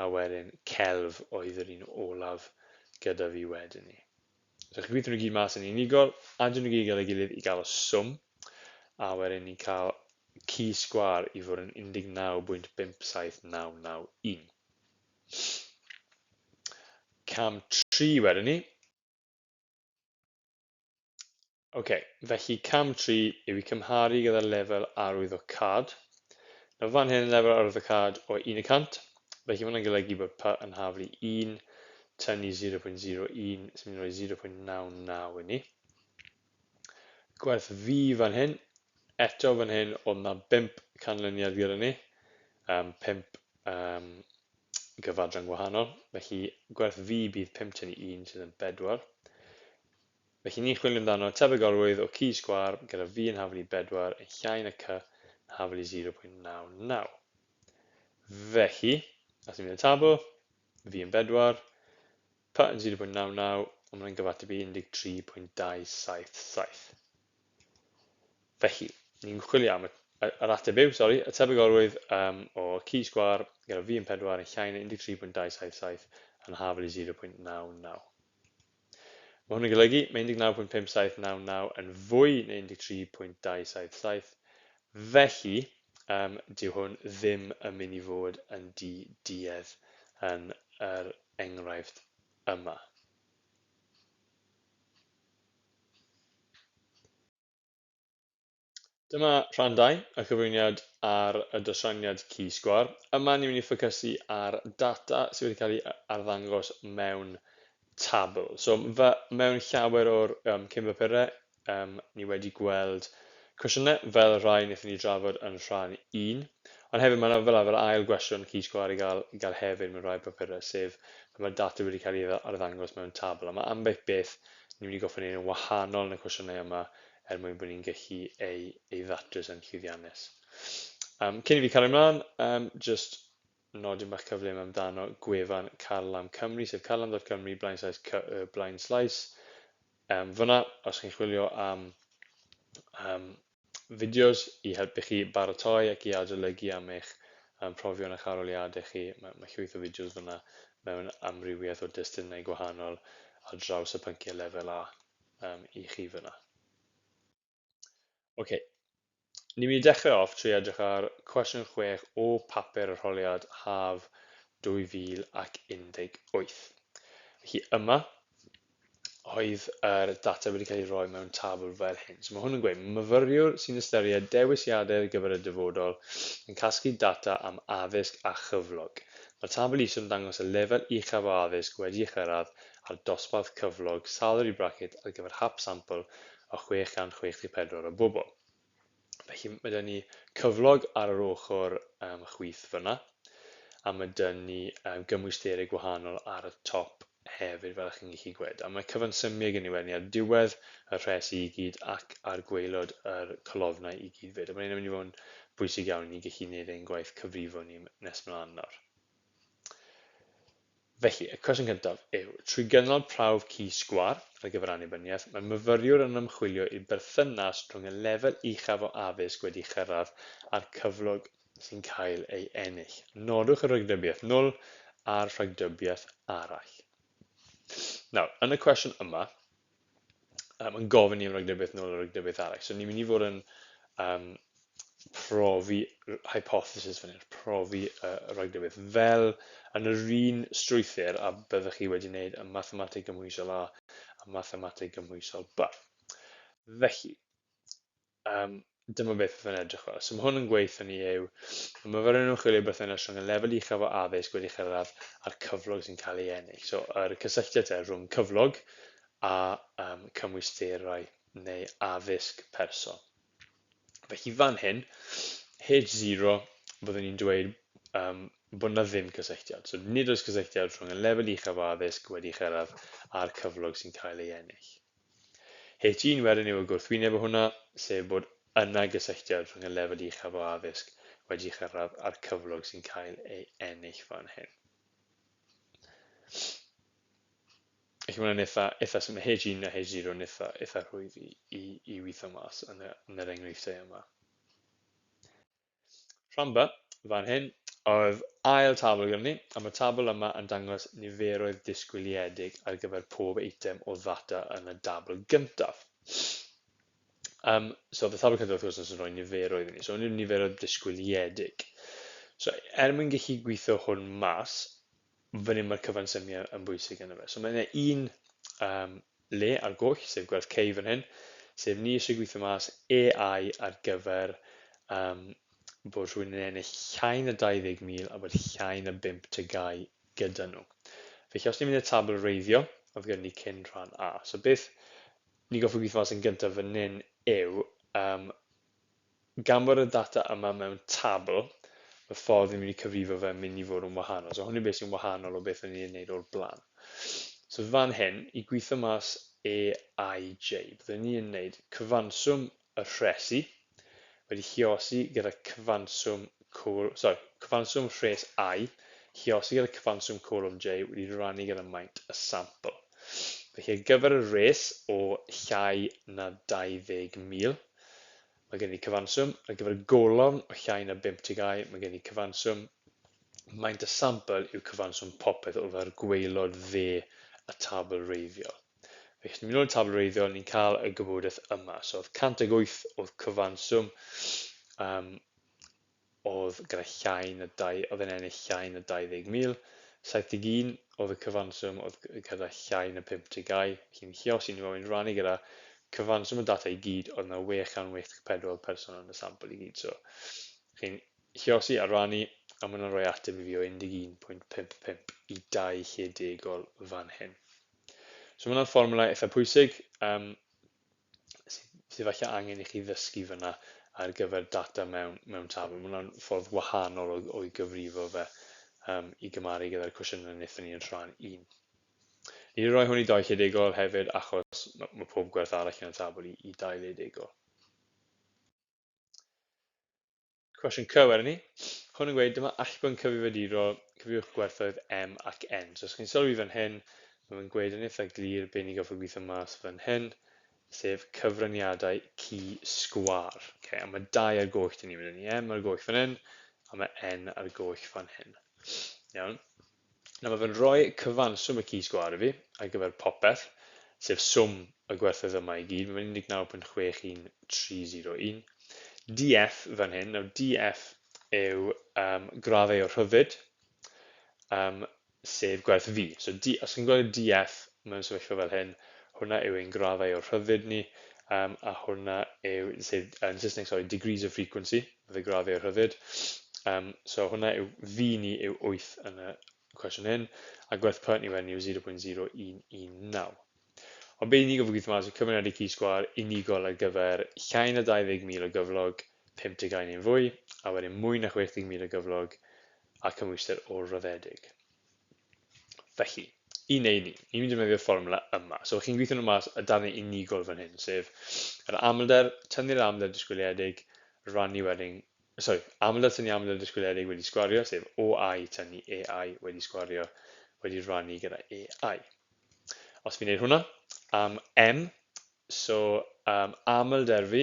a wedyn celf oedd yr un olaf gyda fi wedyn ni. So chi'n gweithio nhw gyd mas yn unigol, adio nhw gyd gyda'i gilydd i gael y swm, a wedyn ni'n cael chi sgwâr i fod yn 19.57991. Cam 3 wedyn ni. Ok, felly cam 3 yw i cymharu gyda lefel arwyddocâd. Nawr fan hyn lefel arwyddocâd o 1%, felly mae hwnna'n golygu bod P yn haflu 1 tynnu 0.01 sy'n mynd i roi 0.99 i ni. Gwerth V fan hyn, eto fan hyn oedd na 5 canlyniad gyda ni, 5 gyfadran gwahanol, felly gwerth V bydd 5 tynnu 1 sydd yn 4. Felly ni'n chwilio amdano tebygolrwydd o chi sgwâr gyda V yn haflu 4 yn llai na C yn haflu 0.99. Felly, os ni'n mynd i'r tabl, V yn 4, P yn 0.99, ond mae'n gyfateb i 13.277. Felly, ni'n chwilio am yr ateb yw, sori, y tebygolrwydd o chi sgwâr gyda V yn 4 yn llai na 13.277 yn haflu 0.99. Mae hwn yn golygu mae 19.5799 yn fwy na 13.277, felly dyw hwn ddim yn mynd i fod yn di-duedd yn yr enghraifft yma. Dyma rhan 2, y cyflwyniad ar y dosraniad chi sgwâr. Yma ni'n mynd i ffocysu ar data sydd wedi cael ei arddangos mewn tabl. So mewn llawer o'r cyn-bapurau, ni wedi gweld cwestiynau fel y rhai wnaethon ni drafod yn rhan 1. Ond hefyd mae yna fel arfer ail gwestiwn chi sgwâr i gael hefyd mewn rhai papurau, sef pan mae data wedi cael ei arddangos mewn tabl. A mae ambell beth ni'n mynd i gorfod wneud yn wahanol yn y cwestiynau yma er mwyn bod ni'n gallu ei ddatrys yn llwyddiannus. Cyn i fi cario ymlaen, just nodyn bach cyflym amdano gwefan Carlam Cymru, sef carlam dot cymru blaen slaes cy y blaen slaes. Fyna, os chi'n chwilio am fideos i helpu chi baratoi ac i adolygu am eich profion a'ch arholiadau chi, mae llwyth o fideos fyna mewn amrywiaeth o destunau gwahanol ar draws y pynciau lefel A i chi fyna. Ok, ni'n mynd i dechrau off trwy edrych ar cwestiwn 6 o papur arholiad haf 2018. Felly yma oedd yr data wedi cael ei roi mewn tabl fel hyn. So mae hwn yn gweud myfyriwr sy'n ystyried dewisiadau ar gyfer y dyfodol yn casglu data am addysg a chyflog. Mae'r tabl isod yn dangos y lefel uchaf o addysg wedi ei chyrraedd a'r dosbarth cyflog salary bracket ar gyfer hap sampl o 664 o bobl. Felly mae 'da ni cyflog ar yr ochr chwith fyna, a mae 'da ni gymwysterau gwahanol ar y top hefyd, fel chi'n gallu gweld. A mae cyfansymiau gen i wedyn ar diwedd y rhesi i gyd ac ar gwaelod yr colofnau i gyd fyd. A mae hyn yn mynd i fod yn bwysig iawn i ni gallu gwneud ein gwaith cyfrifo ni nes mlaen nawr. Felly, y cwestiwn cyntaf yw, trwy gynnal prawf ci sgwâr ar gyfer annibyniaeth, mae myfyriwr yn ymchwilio i'r berthynas rhwng y lefel uchaf o addysg wedi chyrraedd a'r cyflog sy'n cael ei ennill. Nodwch y rhagdybiaeth nwl a'r rhagdybiaeth arall. Nawr, yn y cwestiwn yma, yn gofyn ni am ragdybiaeth nôl a ragdybiaeth arall. So ni'n mynd i fod yn profi hypothesis fan hyn, profi y ragdybiaeth fel yn yr un strwythur a byddwch chi wedi wneud y mathemateg gymhwysol A a mathemateg gymhwysol B. Felly, dyma beth fydd yn edrych fel. So mae hwn yn gweithio ni yw, y myfyrwyr yn ymchwilio berthynas rhwng y lefel uchaf o addysg wedi chyrraedd a'r cyflog sy'n cael ei ennill. So yr cysylltiad te rhwng cyflog a cymwysterau neu addysg person. Felly fan hyn, H0, byddwn ni'n dweud bod yna ddim cysylltiad. So nid oes cysylltiad rhwng y lefel uchaf o addysg wedi chyrraedd a'r cyflog sy'n cael ei ennill. H1 wedyn yw y gwrthwyneb o hwnna, sef bod yna gysylltiad rhwng y lefel uchaf o addysg wedi chyrraedd a'r cyflog sy'n cael ei ennill fan hyn. Felly mae hwnna'n eitha, eitha syml, H1 a H0 yn eitha, eitha rhwydd i, i, i weithio mas yn, y, yn yr enghreifftiau yma. Rhan B, fan hyn, oedd ail tabl gyda ni, a mae'r tabl yma yn dangos niferoedd disgwyliedig ar gyfer pob eitem o ddata yn y dabl gyntaf. So oedd y tabl cyntaf wrth gwrs yn rhoi niferoedd i ni, so hwn yw'r niferoedd disgwyliedig. So er mwyn gallu gweithio hwn mas, fan hyn mae'r cyfansymiau yn bwysig yna fe. So mae yna un le ar goll, sef gwerth K fan hyn, sef ni eisiau gweithio mas AI ar gyfer bod rhywun yn ennill llai na 20,000 a bod llai na 5 tygau gyda nhw. Felly os ni'n mynd i'r tabl reiddio, oedd gyda ni cyn rhan A. So beth ni goffi gweithio mas yn gyntaf fan hyn yw gan bod y data yma mewn tabl, y ffordd ni'n mynd i cyfrifo fe yn mynd i fod yn wahanol. So hwn yw beth sy'n wahanol o beth o'n i'n ei wneud o'r blaen. So fan hyn, i gweithio mas A I J, byddwn ni'n wneud cyfanswm y rhesi wedi lluosi gyda cyfanswm col, sorry, cyfanswm rhes I, lluosi gyda cyfanswm colofn J wedi rannu gyda maint y sampl. Felly ar gyfer y rhes o llai na 20,000, Mae gen i cyfanswm ar gyfer y golofn o llai na 5 TGAU, mae gen i cyfanswm, maint y sampl yw cyfanswm popeth oedd ar gwaelod dde y tabl reiddiol. Felly, os ni'n mynd nôl i'r tabl reiddiol, ni'n cael y gwybodaeth yma. So, oedd 108 oedd cyfanswm oedd gyda llai na dau, oedd yn ennill llai na 20,000. 71 oedd y cyfanswm oedd gyda llai na 52. Felly ni'n lluosi nhw a ni'n rhannu gyda cyfanswm y data i gyd, oedd yna 684 person yn y sampl i gyd. So, chi'n lluosi a rannu, a mae hwnna'n rhoi ateb i fi o 11.55 i 2 lle degol fan hyn. So mae hwnna'n fformwla eitha pwysig. Sydd falle angen i chi ddysgu fyna ar gyfer data mewn tabl. Mae hwnna'n ffordd wahanol o'i gyfrifo fe i gymaru gyda'r cwestiynau wnaethon ni yn rhan 1. Ni wedi rhoi hwn i dau lle degol hefyd achos mae pob gwerth arall yn y tabl i dau le degol. Cwestiwn C wedyn ni. Hwn yn gweud dyma allbwn cyfrifiadurol, cyfrifwch gwerthoedd M ac N. So os chi'n sylwi fan hyn, mae fe'n gweud yn eitha glir be ni'n gorfod gweithio mas fan hyn, sef cyfraniadau ci sgwâr. Okay, a mae dau ar goll dyn ni, mae ni M ar goll fan hyn, a mae N ar goll fan hyn. Iawn. Nawr mae fe'n rhoi cyfanswm y ci sgwâr i fi ar gyfer popeth, sef swm y gwerthoedd yma i gyd, mae'n 19.61301. DF fan hyn, nawr DF yw graddau o rhyddid, sef gwerth V. So D, os chi'n gweld DF mewn sefyllfa fel hyn, hwnna yw ein graddau o rhyddid ni, a hwnna yw, sef, yn Saesneg, sorry, degrees of frequency, fydd y graddau o rhyddid. So hwnna yw, V ni yw 8 yn y cwestiwn hyn, a gwerth P ni wedyn yw 0.0119. Ond be ni gofio gweithio mas yw cyfraniadau ci sgwâr unigol ar gyfer llai na 20,000 o gyflog, 5 TGAU neu'n fwy, a wedyn mwy na 60,000 o gyflog a cymhwyster ôl-raddedig. Felly, i wneud ni, ni'n mynd i defnyddio'r fformwla yma. So chi'n gweithio nhw mas y darnau unigol fan hyn, sef yr amlder, tynnu'r amlder disgwyliedig, rannu wedyn, sori, amlder tynnu amlder disgwyliedig wedi sgwario, sef OI tynnu AI wedi sgwario, wedi rannu gyda AI. Os fi'n neud hwnna am M, so amlder fi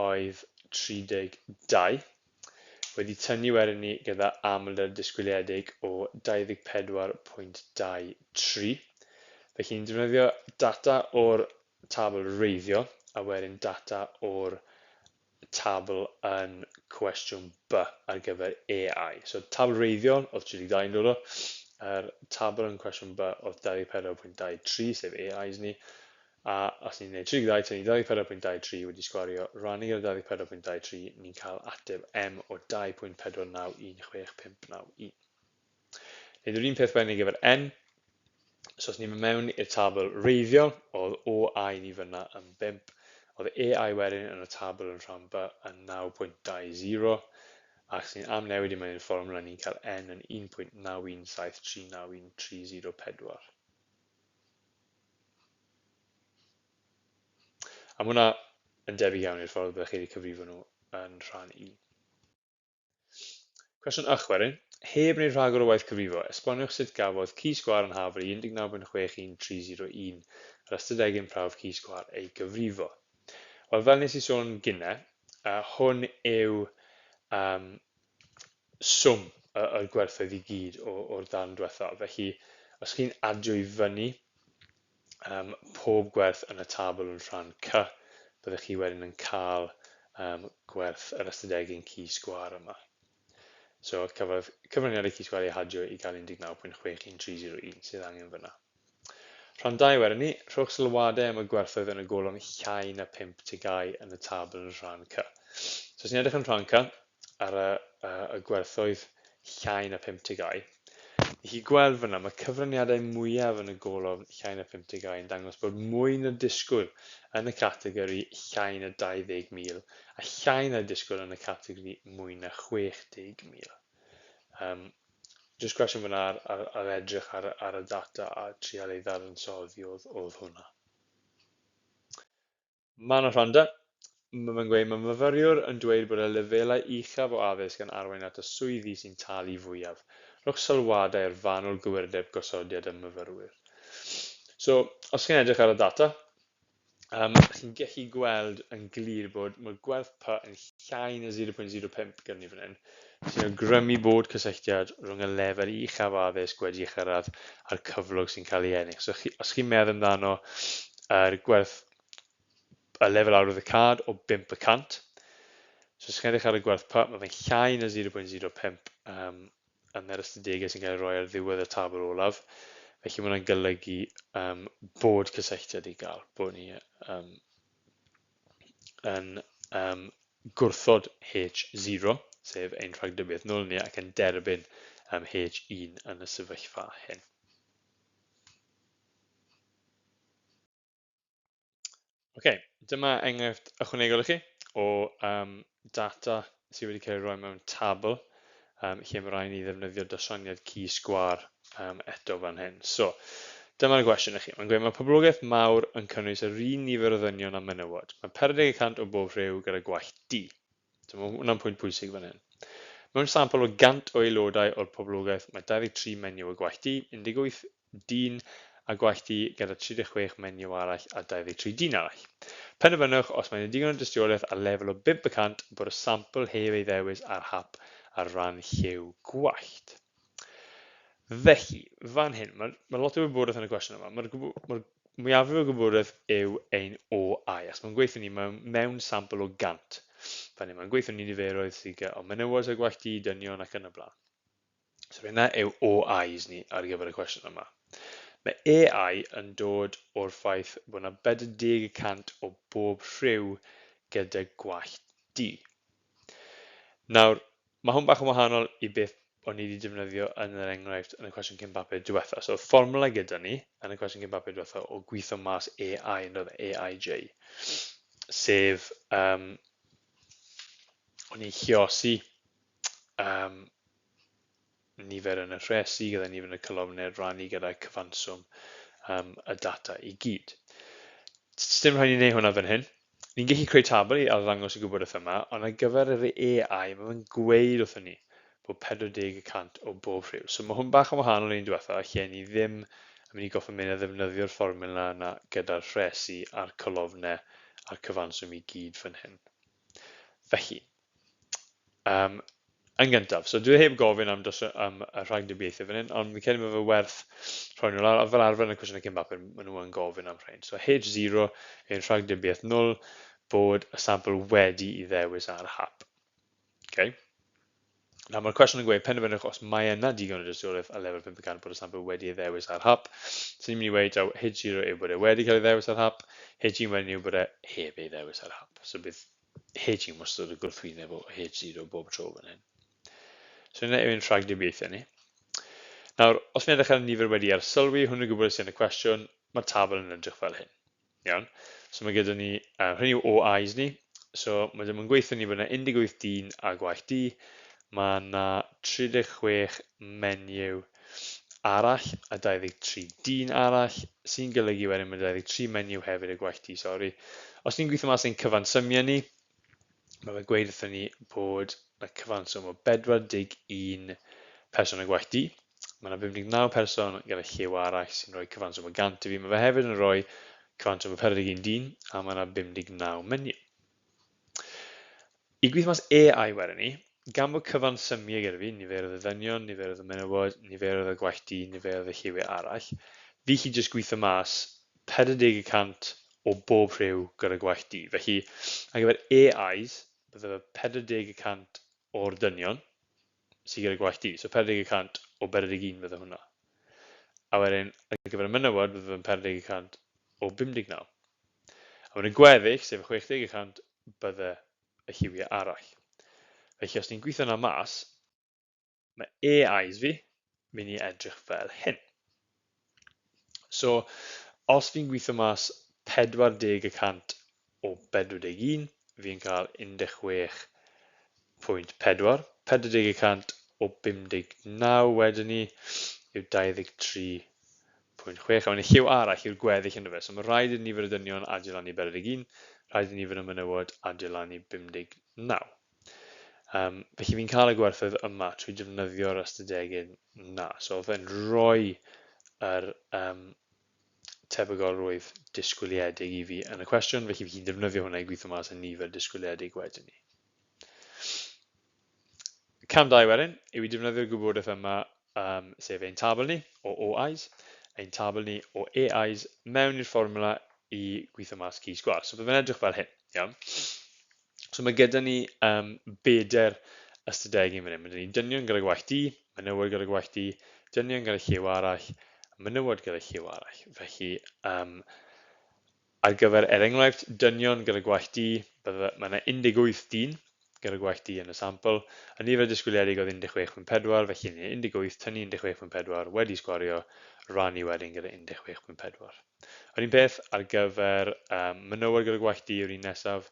oedd 32, wedi tynnu wedyn ni gyda amlder disgwyliedig o 24.23. Felly ni'n defnyddio data o'r tabl reiddiol a wedyn data o'r tabl yn cwestiwn B ar gyfer AI. So tabl reiddiol oedd 32 yn dod o, yr tabl yn cwestiwn B oedd 24.23, sef AIs ni, a os ni'n gwneud 32 tynnu 24.23 wedi sgwario rannu gyda 24.23, ni'n cael ateb M o 2.4916591. Wneud yr un peth wedyn ar gyfer N. So os ni'n mynd mewn i'r tabl reiddiol, oedd OI ni fyna yn 5, oedd AI wedyn yn y tabl yn rhan B yn 9.20, ac os ni'n amnewid i mewn i'r fformwla, ni'n cael N yn 1.917391304. A mae hwnna yn debyg iawn i'r ffordd byddech chi wedi cyfrifo nhw yn rhan 1. Cwestiwn ych wedyn. Heb wneud rhagor o waith cyfrifo, esboniwch sut gafodd ci sgwâr yn hafal i 19.61301 yr ystadegyn prawf ci sgwâr ei gyfrifo. Wel, fel nes i sôn gynne, hwn yw swm y gwerthoedd i gyd o'r darn diwethaf. Felly, os chi'n adio i fyny pob gwerth yn y tabl yn rhan C, byddwch chi wedyn yn cael gwerth yr ystadegyn ci sgwâr yma. So cafodd cyfraniadau ci sgwâr ei hadio i gael 19.61301 sydd angen fyna. Rhan 2 wedyn ni, rhowch sylwadau am y gwerthoedd yn y golofn llai na 5 TGAU yn y tabl yn rhan C. So os ni'n edrych yn rhan C ar y gwerthoedd llai na 5 TGAU, i chi gweld fyna, mae cyfraniadau mwyaf yn y golofn llai na 5 TGAU yn dangos bod mwy na disgwyl yn y categori llai na 20,000 a llai na disgwyl yn y categori mwy na 60,000. Jyst cwestiwn fyna ar edrych ar y data a trial ei ddadansoddi oedd hwnna. Mae yna rhan da. Mae fe'n gweud, mae myfyriwr yn dweud bod y lefelau uchaf o addysg yn arwain at y swyddi sy'n talu fwyaf. Rhowch sylwadau ar fanwl gywirdeb gosodiad y myfyrwyr. So, os chi'n edrych ar y data, chi'n gallu gweld yn glir bod mae'r gwerth P yn llai na 0.05 gyda ni fan hyn, sy'n awgrymu bod cysylltiad rhwng y lefel uchaf o addysg wedi ei chyrraedd a'r cyflog sy'n cael ei ennill. So, os chi'n meddwl amdano yr gwerth y lefel arwyddocâd o 5%, so os chi'n edrych ar y gwerth P, mae fe'n llai na 0.05 yn yr ystadegau sy'n cael ei roi ar ddiwedd y tabl olaf. Felly mae hwnna'n golygu bod cysylltiad i gael, bod ni yn gwrthod H0, sef ein rhagdybiaeth nôl ni, ac yn derbyn H1 yn y sefyllfa hyn. Dyma enghraifft ychwanegol i chi o data sydd wedi cael ei roi mewn tabl, lle mae rhaid ni ddefnyddio dosraniad ci sgwâr eto fan hyn. So, dyma'r gwestiwn i chi. Mae'n gweud mae poblogaeth mawr yn cynnwys yr un nifer o ddynion a menywod. Mae 40% o bob rhyw gyda gwallt du. So, mae hwnna'n pwynt pwysig fan hyn. Mewn sampl o 100 o aelodau o'r poblogaeth, mae 23 menyw o gwallt du, 18 dyn a gwallt du gyda 36 menyw arall a 23 dyn arall. Penderfynwch os mae'n digon o dystiolaeth ar lefel o 5% bod y sampl heb ei ddewis ar hap ar ran lliw gwallt. Felly, fan hyn, mae lot o wybodaeth yn y cwestiwn yma. Mae'r mwyafrif o gwybodaeth yw ein OI, as mae'n gweithio ni mewn sampl o 100. Fan hyn, mae'n gweithio ni niferoedd sydd gyda o menywod a gwallt du, dynion ac yn y blaen. So hynna yw OIs ni ar gyfer y cwestiwn yma. Mae AI yn dod o'r ffaith bod yna 40% o bob rhyw gyda gwallt du. Nawr, mae hwn bach yn wahanol i beth o'n i wedi defnyddio yn yr enghraifft yn y cwestiwn cyn papur diwetha. So, fformwla gyda ni yn y cwestiwn cyn papur diwetha o gweithio mas AI yn dod AIJ, sef O'n i'n lliosi um, nifer yn y rhesi gyda nifer yn y colofnau rannu gyda cyfanswm y data i gyd. Sdim rhaid i ni wneud hwnna fan hyn. Ni'n gallu creu tabl i arddangos y gwybodaeth yma, ond ar gyfer yr AI, mae fe'n gweud wrthon ni bod 40% o bob rhyw. So mae hwn bach yn wahanol i'n diwetha, lle ni ddim yn mynd i goffa mynd a ddefnyddio'r fformula yna gyda'r rhesi a'r colofnau a'r cyfanswm i gyd fan hyn. Felly, yn gyntaf, so dwi heb gofyn am, dos, am y rhagdybiaethau fan hyn, ond fi'n credu mae fe werth rhoi nhw lawr, a fel arfer yn y cwestiynau cyn bapur, maen nhw yn gofyn am rhain. So H0 yw'n rhagdybiaeth 0 bod y sampl wedi i ddewis ar hap. Okay. Nawr mae'r cwestiwn yn gweud penderfynwch os mae yna digon o dystiolaeth ar lefel 5% bod y sampl wedi ei ddewis ar hap. So ni'n mynd i weud taw H0 yw bod e wedi cael ei ddewis ar hap, H1 wedyn yw bod e heb ei ddewis ar hap. So bydd H1 wastad y gwrthwyneb o H0 bob tro fan hyn. So yna yw ein rhagdybiaethau ni. Nawr, os ni'n edrych ar y nifer wedi arsylwi, hwn yn gwybod sy'n y cwestiwn, mae'r tabl yn edrych fel hyn. Iawn. So mae gyda ni, hwn yw OIs ni, so mae ddim yn gweithio ni bod yna 18 dyn a gwaith du, mae yna 36 menyw arall a 23 dyn arall, sy'n golygu wedyn mae 23 menyw hefyd y gwaith du, sori. Os ni'n gweithio mas ein cyfansymiau ni, mae fe gweud wrthon ni bod y cyfanswm o 41 person y gwaith du. Mae yna 59 person gyda lliw arall sy'n rhoi cyfanswm o 100 i fi. Mae fe hefyd yn rhoi cyfanswm o 41 dyn a mae yna 59 menyw. I gweithio mas AI wedyn ni, gan bod cyfansymiau gyda fi, niferoedd y ddynion, niferoedd y menywod, niferoedd y gwaith du, niferoedd y lliwiau arall, fi chi jyst gweithio mas 40% o bob rhyw gyda gwaith du. Felly, ar gyfer AIs, bydde fe 40% o'r dynion sydd gyda gwaith du. So 40% o 41 fydde hwnna. A wedyn, ar gyfer y menywod, bydde fe'n 40% o 59. A wedyn y gweddill, sef 60%, bydde y lliwiau arall. Felly, os ni'n gweithio yna mas, mae AIs fi mynd i edrych fel hyn. So, os fi'n gweithio mas 40% o 41, fi'n cael 16.4. 40% o 59 wedyn ni yw 23.6. A wedyn y lliw arall yw'r gweddill ynddo fe. So mae rhaid i nifer y dynion adio lan i 41, rhaid i nifer y menywod adio lan i 59. Felly fi'n cael y gwerthoedd yma trwy defnyddio'r ystadegyn na. So fe'n rhoi yr tebygolrwydd disgwyliedig i fi yn y cwestiwn, felly fi'n defnyddio hwnna i gweithio mas y nifer disgwyliedig wedyn ni. Cam 2 wedyn yw i defnyddio'r gwybodaeth yma, sef ein tabl ni o OIs, ein tabl ni o AIs mewn i'r fformwla i gweithio mas chi sgwâr. So bydd fe'n edrych fel hyn, iawn? So mae gyda ni bedair ystadegyn fan hyn. Mae gyda ni dynion gyda gwaith du, menywod gyda gwaith du, dynion gyda lliw arall, menywod gyda lliw arall. Felly, ar gyfer, er enghraifft, dynion gyda gwallt du, bydde, mae yna 18 dyn gyda gwallt du yn y sampl. Y nifer disgwyliedig oedd 16.4, felly ni 18 tynnu 16.4 wedi sgwario, rannu wedyn gyda 16.4. Yr un peth ar gyfer menywod gyda gwallt du yw'r un nesaf,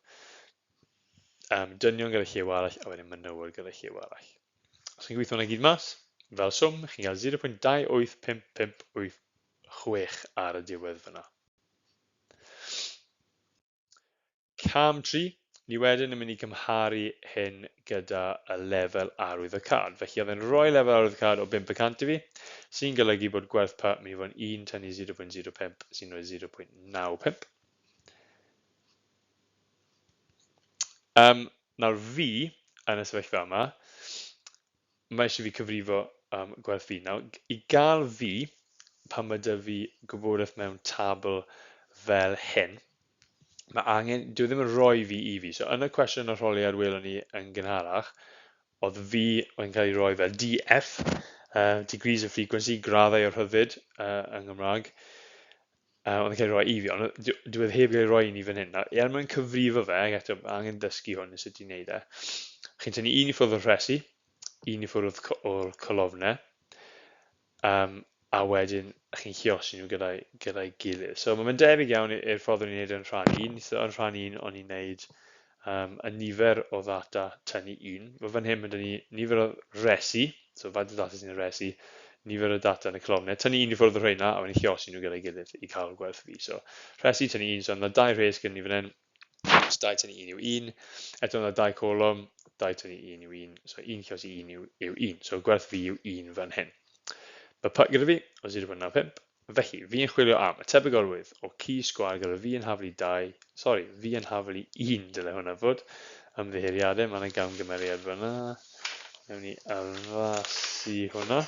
dynion gyda lliw arall a wedyn menywod gyda lliw arall. Os chi'n gweithio hwnna gyd mas, fel swm, chi'n cael 0.285586 ar y diwedd fyna. Cam 3, ni wedyn yn mynd i cymharu hyn gyda y lefel arwyddocâd. Felly oedd e'n rhoi lefel arwyddocâd o 5% i fi, sy'n golygu bod gwerth P mynd i fod yn 1 tynnu 0.05 sy'n rhoi 0.95. Nawr fi, yn y sefyllfa yma, mae eisiau fi cyfrifo gwerth fi. Nawr, i gael fi, pan mae 'da fi gwybodaeth mewn tabl fel hyn, mae angen, dyw e ddim yn rhoi fi i fi. So yn y cwestiwn arholiad welon ni yn gynharach, oedd fi yn cael ei roi fel DF, degrees of frequency, graddau o rhyddid yng Nghymraeg. Oedd yn cael ei roi i fi, ond dyw e heb gael ei roi i ni fan hyn. Nawr, er mwyn cyfrifo fe, ac eto, mae angen dysgu hwn i sut i wneud e, chi'n tynnu un i ffwrdd o'r rhesi, un i ffwrdd o'r colofnau, a wedyn chi'n lluosi nhw gyda'i gyda gilydd. So mae'n debyg iawn i'r ffordd o'n i'n neud yn rhan un. So yn rhan un o'n i'n neud y nifer o ddata tynnu 1. Mae fan hyn mae dyn ni nifer o resi, so faint o data sy'n y resi, nifer o data yn y colofnau, tynnu 1 i ffwrdd o'r rheina a wedyn lliosi nhw gyda'i gilydd i cael gwerth fi. So rhesi tynnu 1, so yna dau rhes gyda ni fan hyn, so 2 tynnu 1 yw 1, eto yna dau colofn, 2 tynnu 1 yw 1, so 1 lliosi 1 yw 1, so gwerth fi yw 1 fan hyn. Mae p gyda fi o 0.95, Felly, fi yn chwilio am y tebygolrwydd o ci sgwâr gyda fi yn haflu dau, sori, fi yn haflu un dyle hwnna fod. Ymddiheuriadau, mae yna gamgymeriad fyna. Newn ni addasu hwnna.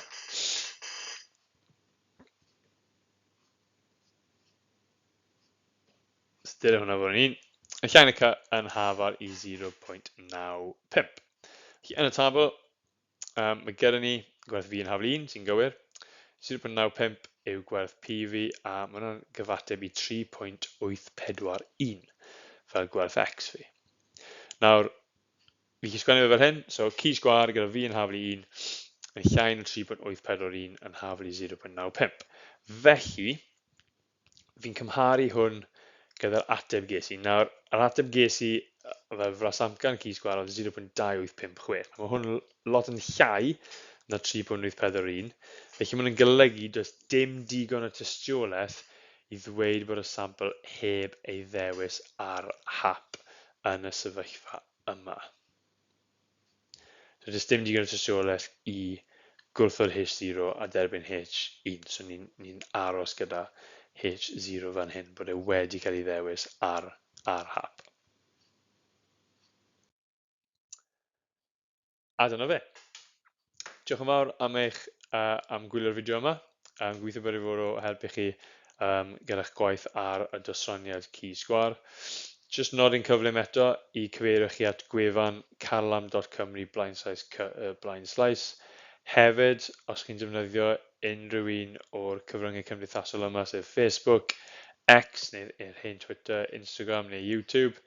So dyle hwnna fod yn un. Y llain y cy yn hafal i 0.95. Felly, yn y tabl, mae gyda ni gwerth V yn hafal 1, sy'n gywir. 0.95 yw gwerth PV a mae hwnna'n gyfateb i 3.841 fel gwerth X fi. Nawr, fi chi sgwennu fe fel hyn, so ci sgwâr gyda V yn hafal i 1 yn llai na 3.841 yn hafal i 0.95. Felly, fi'n cymharu hwn gyda'r ateb ges i. Nawr, yr ateb ges i fel frasamcan ci sgwâr oedd 0.2856. Mae hwn lot yn llai na 3.841, felly mae'n golygu does dim digon o tystiolaeth i ddweud bod y sampl heb ei ddewis ar hap yn y sefyllfa yma. So does dim digon o tystiolaeth i gwrthod H0 a derbyn H1. So ni'n ni aros gyda H0 fan hyn, bod e wedi cael ei ddewis ar hap. A dyna fe. Diolch yn fawr am eich am gwylio'r fideo yma. Gobeithio bod e fod o helpu chi gyda'ch gwaith ar y dosraniad ci sgwâr. Jyst nodyn cyflym eto i cyfeirio chi at gwefan carlam.cymru blaenslaes blaenslaes. Hefyd, os chi'n defnyddio unrhyw un o'r cyfryngau cymdeithasol yma, sef Facebook, X neu'r hen Twitter, Instagram neu YouTube,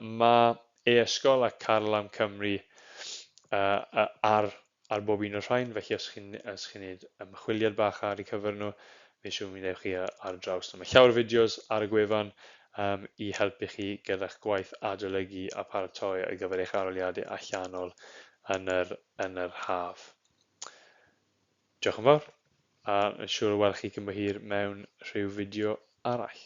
mae e-ysgol a Carlam Cymru ar bob un o'r rhain, felly os chi'n os chi'n neud ymchwiliad bach ar eu cyfer nhw, fi'n siŵr mi ddewch chi ar draws nhw. Mae llawer o fideos ar y gwefan i helpu chi gyda'ch gwaith adolygu a paratoi ar gyfer eich arholiadau allanol yn yr haf. Diolch yn fawr, a yn siŵr o weld chi cyn bo hir mewn rhyw fideo arall.